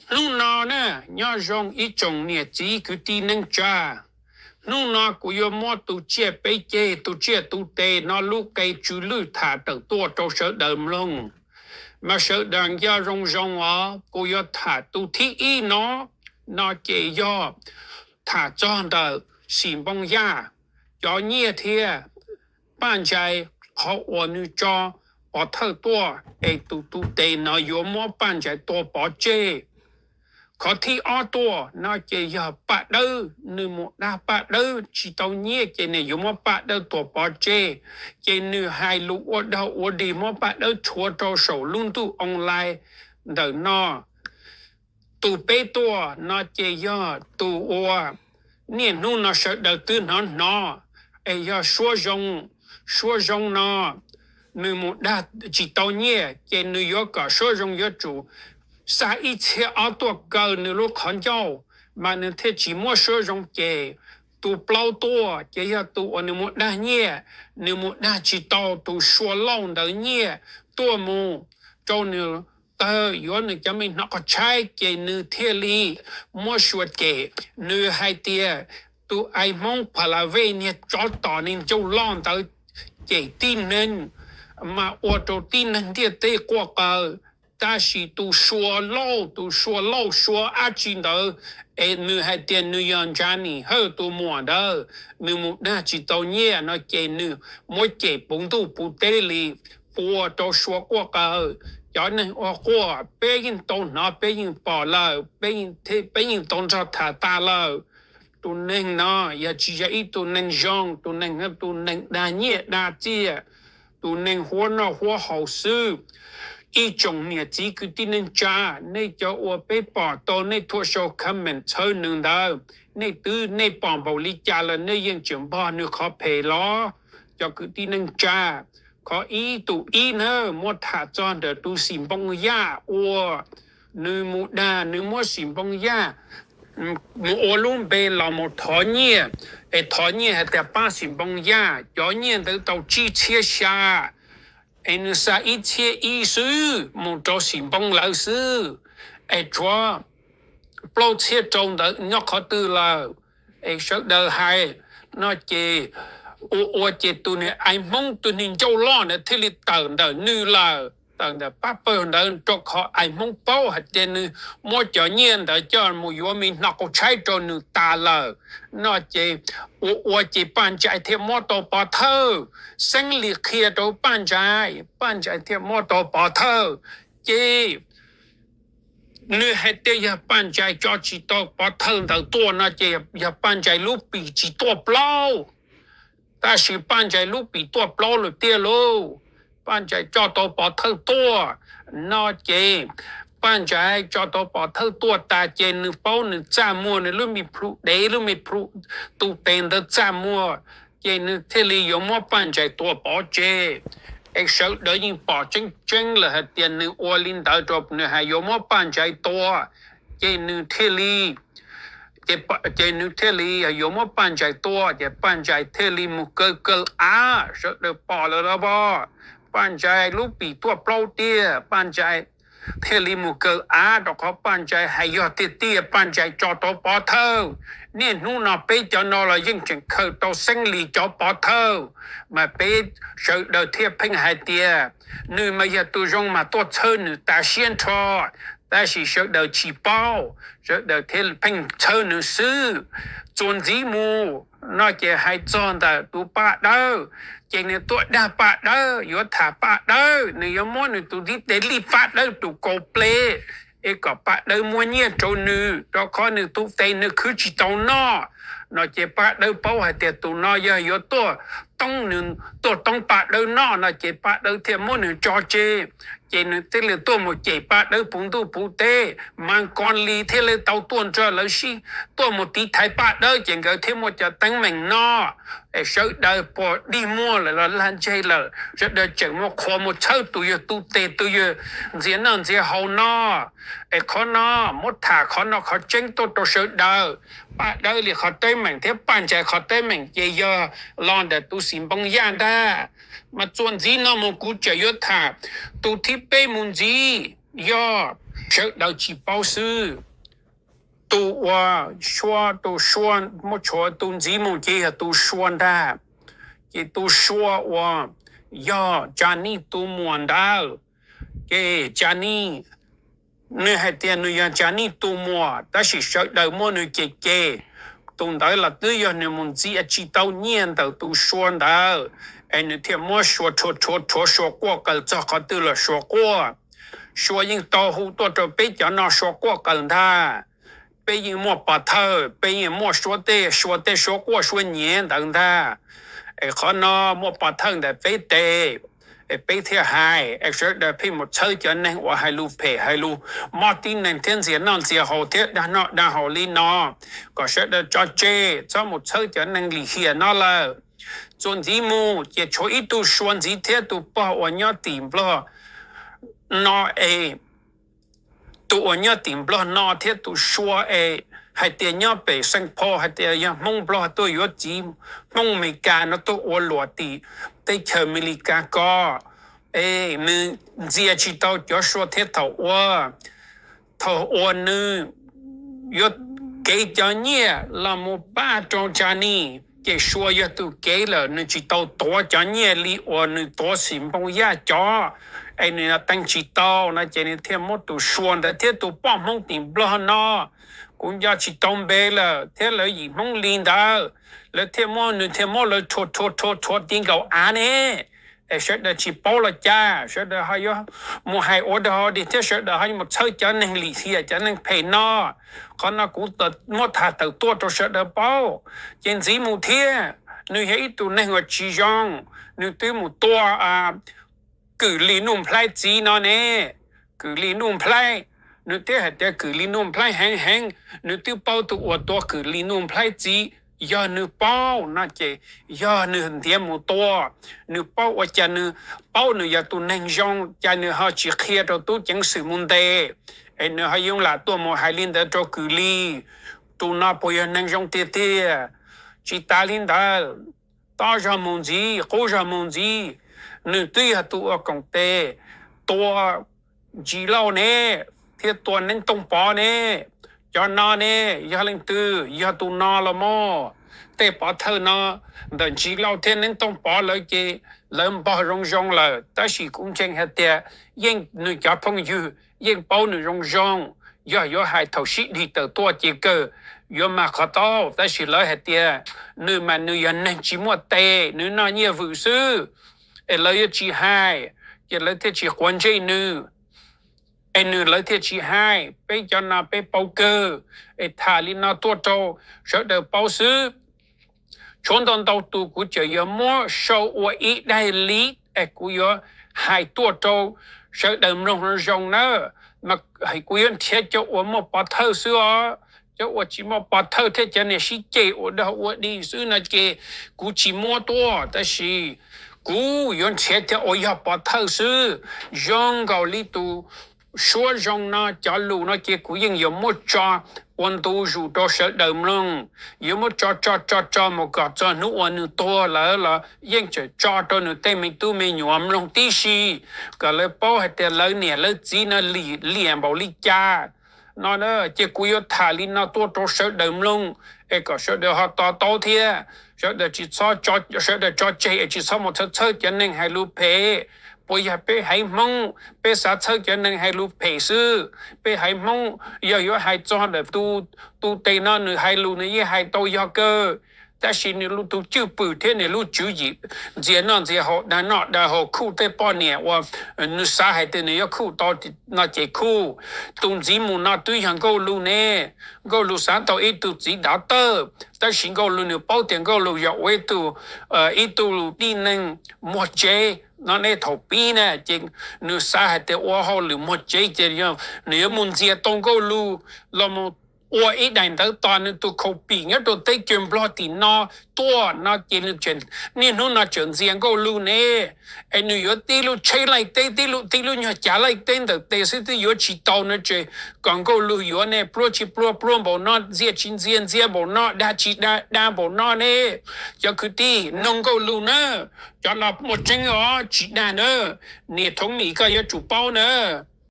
Hnub no na, nyob zoo ib tsoom niam txiv kwv tij neej tsa. Hnub no kuv yuav muab tus tsiaj peb ceg, tus tsiaj tus tes no lub qe tsw lwj tham tawm tuaj rau sawv daws mloog. Mas sawv daws nco zoo zoo os, kuv yuav tham tus thib ib no, no ces yog tham txog ntawm Xim Npoo Yaj, cov nyiaj thiab Paj Ntsais qhov uas nws tso pov thawj tuaj es tus tus tes no yuav muab Paj Ntsais tua pov tseg. Qhov thib ob tuaj no ces yog Paj Dawb, nws mus dag Paj Dawb tsis tau nyiaj ces nws yuav muab Paj Dawb tua pov tseg. Ces nws hais lus ua dog ua dig muab Paj Dawb tshuav rau saum lub ntuj online ntawm no. Tus peb tuaj no ces yog tus uas niaj hnub no sawv daws twb hnov hnov, es yog Suab Zoo. Suab Zoo no nws mus dag tsis tau nyiaj ces nws yuav kom Suab Zoo yuav tsum xa ib txhiab ob tuaj kaw nws lub qhov ncauj, mas nws thiaj tsis muab Suab Zoo cem. Tus plaub tuaj ces yog tus uas nws mus dag nyiaj, nws mus dag tsis tau tus Sua Lauj ntawd nyiaj tuaj mus rau nws tawg yuav nws cov me hnov qhov tshaib ces nws thiaj li muab Sua cem. Nws hais tias tus ais Hmoob Pha La Vej niag tsov tom niag ncauj loj ntawd cem tib neeg, mas ua rau tib neeg ntiaj teb quaj qaws. Tab sis tus Sua Lauj, tus Sua Lauj Sua dab tsi ntawd, es nws hais tias nws yog Ntsa Nim Hawj tus muam ntawd, nws mus dag tsis tau nyiaj no ces nws muab cem puv ntuj puv teb li, ua rau Sua quaj qaws. Cov neeg ua quaj peb yeej tau hnov peb yeej pom lawm, peb yeej tau nrog tham tas lawm. Tus neeg no yog tsis yog ib tug neeg zoo, tus neeg, tus neeg dag nyiaj dag txiaj, tus neeg huab noj huab haus xwb. Ib tsoom niam txiv kwv tij neej tsa, nej cov uas peb pom tau nej thuam sau comment txhawb nws ntawd, nej twb nej pom npaum li cas los nej yeej tseem npog nws qhov phem los? Cov kwv tij neej tsa, qhov ib, tus ib na, muab tham txog ntawm tus Xim Npoo Yaj uas nws mus dag, nws muab Xim Npoo Yaj mus ua lub npe los mus thov nyiaj, es thov nyiaj hais tias pab Xim Npoo Yaj, cov nyiaj ntawd tau tsib txhiab xya, es nws xa ib txhiab ib xwb mus rau Xim Npoo lawv xwb, es tshuav plaub txhiab rau ntawd nyob qhov twg lawm? Es sawv daws hais no ces ua ua ces tus niag ais Hmoob tus niag ncauj loj ntawd thiaj li tawm ntawm nws lawm, tawm ntawm pab pawg ntawd, rau qhov ais Hmoob paub hais tias nws muab cov nyiaj ntawd coj mus yuav me hnov qhov tshaib rau nws tas lawm no ces ua ua ces Paj Ntsais thiaj muab tau pov thawj. Xeeb Lis qhia rau Paj Ntsais, Paj Ntsais thiaj muab tau pov thawj. Ces nws hais tias yog Paj Ntsais tso tsis tau pov thawj ntawd tuaj no ces yog Paj Ntsais lub pim tsis tuaj plaub. Tab sis Paj Ntsais lub pim tuaj plaub lawm tiag lauj. Paj Ntsais tso tau pov thawj tuaj no ces Paj Ntsais tso tau pov thawj tuaj tas ces nws paub nws txaj muag, nws lub me plhu dev, lub me plhu tus tes ntawd txaj muag, ces nws thiaj li yuav muab Paj Ntsais tua pov tseg. Es sawv daws yeej pom tseeb tseeb lawm hais tias nws ua li ntawd rau nws hais yuav muab Paj Ntsais tua, ces nws thiaj li ces nws thiaj li yuav muab Paj Ntsais tua, ces Paj Ntsais thiaj li mus kaw kaw av, sawv daws pom lawm los pom. Paj Ntsais lub pim tuaj plaub tiag, Paj Ntsais thiaj li mus kaw av, rau qhov Paj Ntsais hais yog tiag tiag Paj Ntsais tso tau pov thawj. Niaj hnub no peb cov no los yeej tseem khaws tau Xeeb Lis cov pov thawj, mas peb sawv daws thiaj pheej hais tias nws mas yog tus zoo mas tuaj txhawb nws tas siab nrho. Tab sis sawv daws tsis paub, sawv daws thiaj pheej txhawb nws xwb. Txuas ntxiv mus no ces hais txog ntawm tus Paj Dawb, ces nws tuaj dag Paj Dawb, yuav tham Paj Dawb, nws yuav muab nws tus ntiv tes lij Paj Dawb tus kaus ples, es kom Paj Dawb muab nyiaj rau nws, rau qhov nws tus tes nws khwv tsis tau noj no ces Paj Dawb paub hais tias tus no yog yuav tuaj toob nws, tuaj toob Paj Dawb noj no ces Paj Dawb thiaj muab nws tso tseg. Ces nws thiaj li tuaj mus cem Paj Dawb puv ntuj puv teb, mas Kos Lis thiaj li tau tuaj nrog lawv sib tuaj mus tiv thaiv Paj Dawb, ces nkawd thiaj muaj cov teeb meem no. Es sawv daws pom dig muag lawm los lag ntseg lawm, sawv daws tseem mus qhuas mus txhawb tus yawg tu tes tus yawg ntxias noj ntxias haus no. Es qhov no muab tham qhov no qhov tseeb tuaj rau sawv daws. Paj Dawb li qhov teeb meem thiab Paj Ntsais qhov teeb meem ces yog los ntawm tus Xim Npoo Yaj ntag. Mas txuas ntxiv no mus kuv tseem yuav tham tus thib peb mus ntxiv. yog sawv daws tsis paub xwb. Tus uas sua, tus sua, muab tshuav tus ntxiv mus ces yog tus sua ntag. Ces tus sua uas yog Chinese tus muam ntawd, ces Chinese, nws hais tias nws yog Chinese tus muam, tab sis sawv daws muab nws cem cem. Tus ntawd los twb yog nws mus ntxias tsis tau nyiaj ntawm tus sua ntawd, es nws thiaj muab sua rhuav rhuav rhuav sua quaj qaws txog qhov twg los sua quaj. Sua yeej tau hu tuaj rau peb cov no sua quaj qaws ntag. Peb yeej muaj pov thawj, peb yeej muaj suab tej, sua tej suab quaj suab nyiav ntawd ntag. Es qhov no muaj pov thawj ntawm peb tes, es peb thiaj hais, es sawv daws pheej mus txhawb cov neeg uas hais lus phem, hais lus mob tib neeg thiab ntxias noj ntxias haus thiab dag noj dag haus li no, kom sawv daws tso tseg, txhob mus txhawb cov neeg lim hiam no lawm. Txuas ntxiv mus ces tshuav ib tug sua ntxiv thiab tus pog uas nyob tim Nplog no es, tus uas nyob tim Nplog no thiab tus sua es hais tias nyob pem Saint Paul hais tias yog Hmoob Nplog tuaj yuav txiv Hmoob Amelikas no tuaj ua luam tim teb chaws Amelikas ko, es nws ntxias tsis tau cov sua thiab thaum ua, thaum uas nws yuav kev cov nyiaj los mus pab rau Chinese, ces sua yog tus kev lawm, nws tsis tau tuav cov nyiaj li uas nws tuav xim npoo yaj cov, es nws teeg tsis tau no ces nws thiaj muab tus sua ntawd thiab tus poj Hmoob tim Nplog no, kuv nco tsis tau npe lawm, thiab lawv yim Hmoob li ntawd, lawv thiaj muab, nws thiaj muab lawv rhuav rhuav rhuav rhuav ti nkaus av ne. Es sawv daws tsis paub los cas, sawv daws ho yuav mus hais ua dog dig thiab sawv daws ho yuav mus txhawb cov neeg lim hiam cov neeg phem no. Qhov no kuv muab tham tawm tuaj rau sawv daws paub. Ces ntxiv mus thiab, nws yog ib tug neeg uas tsis zoo, nws twb mus tua Kwm Lis Nuj Nplhaib txiv no ne. Kwm Lis Nuj Nplhaib, nws thiaj hais tias Kwm Lis Nuj Nplhaib heev heev, nws twb paub tus uas tua Kwm Lis Nuj Nplhaib txiv, yog nws paub no ces yog nws ntiav mus tua. Nws paub ua cas nws paub nws yog tus neeg zoo, cas nws ho tsis qhia rau tub ceev xwm mus ntes, es nws ho yuav lam tuaj mus hais li ntawd rau Kwm Lis. Tus no puas yog neeg zoo tiag tiag? Tsis tas li ntawd, tob zog mus ntxiv, qub zog mus ntxiv, nws twb yog tus ua koom tes tua Ntsis Lauj ne, thiab tua Neeb Tooj Pov ne. Cov no ne, yog leej twg? Yog tus no los mas. Tej pov thawj no ntawm Ntsis Lauj thiab Neeb Tooj Pov lawv ces lawv npog zoo zoo lawm, tab sis kuv ntseeg hais tias yeej nws cov phooj ywg yeej paub nws zoo zoo. Yog yuav hais thaum sib dig tawm tuaj ces kawg yuav mag qhov tau, tab sis lawv hais tias nws mas nws yog neeg tsis muaj tes, nws noj nyiaj vwm xwb, es lawv yuav tsis hais, ces lawv thiaj tsis quav ntsej nws. Es nws, lawv thiaj tsis hais. Peb cov no peb paub kawg, es tham li no tuaj rau sawv daws paub xwb. Tshuav ntau ntau tus kuv tseem yuav muab sau ua ib daim lib es kuv yuav hais tuaj rau sawv daws mloog zoo zoo na. Mas kuv yuav nrhiav cov uas muaj pov thawj xwb os. Cov uas tsis muaj pov thawj thiab cov niag sib ceg ua dog ua dig xwb no ces kuv tsis muab tuaj, tab sis kuv yuav nrhiav cov uas yog pov thawj xwb. Zoo nkaus li tus suab zoo no, cov lus no ces kuv yeej yuav muab tso ua ntu zus rau sawv daws mloog. Yuav muab tso tso tso tso mus kom txog hnub uas nws tuag lawm los yeej tseem tso rau nws tej me tub me nyuam mloog tib si, kom lawv paub hais tias lawv niam lawv txiv no lim liam npaum li cas no. Ces kuv yuav tham li no tuaj rau sawv daws mloog, es kom sawv daws ho to taub thiab. Sawv daws tsis txhob, sawv daws tso tseg es tsis txhob mus txhawb txhawb cov neeg hais lus phem. Puas yog peb haiv Hmoob peb xav txhawb cov neeg hais lus phem xwb? Peb haiv Hmoob yog yuav hais txog ntawm tus tes no, nws hais lus nws yeej hais tau yog kawg, tab sis nws lub tus cwj pwm thiab nws lub tswv yim ntxias noj ntxias haus, dag noj dag haus, khuj tej poj niam uas nws xav hais tias nws yuav khuj tau no ces khuj. Tus ntxiv mus no twb yog Nkauj Lug ne. Nkauj Lug xav tau ib tug txiv dav tawj, tab sis Nkauj Lug nws paub tias Nkauj Lug yog ua ib tug, ib tug tib neeg muag tsev no ne. Thaum pib na ces nws xav hais tias ua hauj lwm muag tsev ces nws yuav mus ntxias tau Nkauj Lug los mus ua ib daim ntawv tos nws tus khaus pim nyob rau teb chaws Nplog tim no tuaj no ces nws niaj hnub no tseem ntxias Nkauj Lug ne. Es nws yuav tib lub tsheb laij teb, tib lub, tib lub nyuag cav laij teb ntawm tes xwb twb yuav tsis tau no ces kom Nkauj Lug yuav ne. Pluag tsis pluag pluag npaum no, ntxias tsis ntxias ntxias npaum no, dag tsis dag dag npaum no ne. Cov kwv tij, noog Nkauj Lug na, cov no muaj tseeb os, tsis dag na. Niam Thoob Mim, koj yuav tsum paub na.